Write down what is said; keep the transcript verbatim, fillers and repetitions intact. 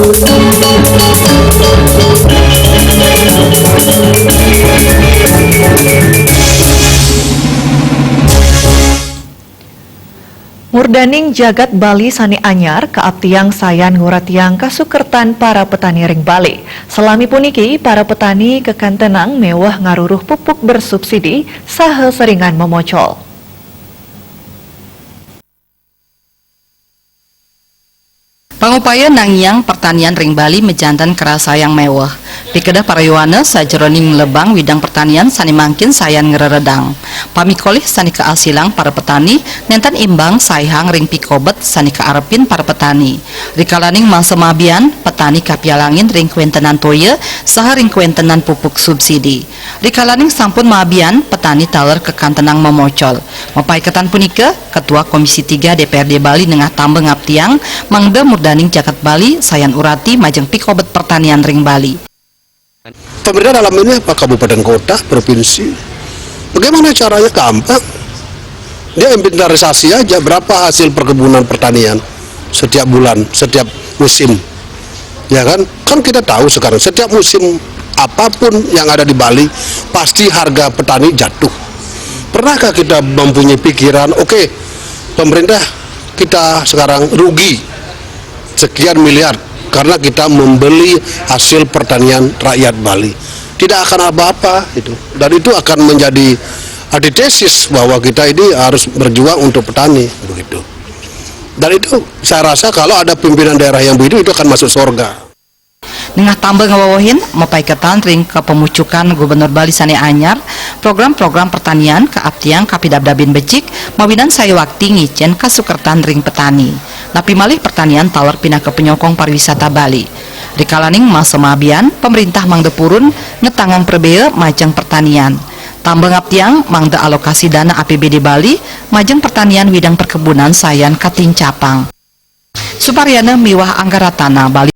Murdaning jagat Bali sane anyar, kaaptiang sayan nguratiang kasukertan para petani ring Bali. Salami puniki, para petani kakantenang meweh ngaruruh pupuk bersubsidi saha seringan mamocol. Pangupaya nangiang pertanian ring Bali majanten karasayang meweh. Pikedeh para yowana sajeroning nglebang widang pertanian sane mangkin sayan ngreredang. Pamikolih sane kaasilang para petani nenten imbang saihang ring pikobet sane kaarepin para petani. Rikalaning masa mabian, petani kapialangin ring kwentenan toya saha ring kwentenan pupuk subsidi. Rikalaning sampun mabian, petani taler kakantenang mamocol. Mapaiketan punika, Ketua Komisi tiga D P R D Bali nengah tamba ngaptiang mangda murdaning jagat Bali sayan urati majeng pikobet pertanian ring Bali. Pemerintah dalam ini apa? Kabupaten kota, provinsi. Bagaimana caranya? Gampang. Dia inventarisasi aja berapa hasil perkebunan pertanian setiap bulan, setiap musim. Ya kan? Kan kita tahu sekarang setiap musim apapun yang ada di Bali pasti harga petani jatuh. Pernahkah kita mempunyai pikiran, oke, pemerintah kita sekarang rugi sekian miliar karena kita membeli hasil pertanian rakyat Bali? Tidak akan apa-apa itu. Dan itu akan menjadi antitesis bahwa kita ini harus berjuang untuk petani, begitu. Dan itu saya rasa kalau ada pimpinan daerah yang begitu, itu akan masuk surga. Nengah tamba ngawewehin, mapaiketan ring kapamucukan Gubernur Bali sane anyar, program-program pertanian kaaptiang kapidabdabin becik, mawinan sayuwakti ngicen kasukertan ring petani. Napi malih pertanian taler pinaka panyokong pariwisata Bali. Rikalaning masa mabian, pamrintah mangda purun ngetangang prabea majeng pertanian. Tamba ngaptiang mangda alokasi dana A P B D Bali majeng pertanian widang perkebunan sayan katincapang. Suparyana miwah Anggaratana Bali.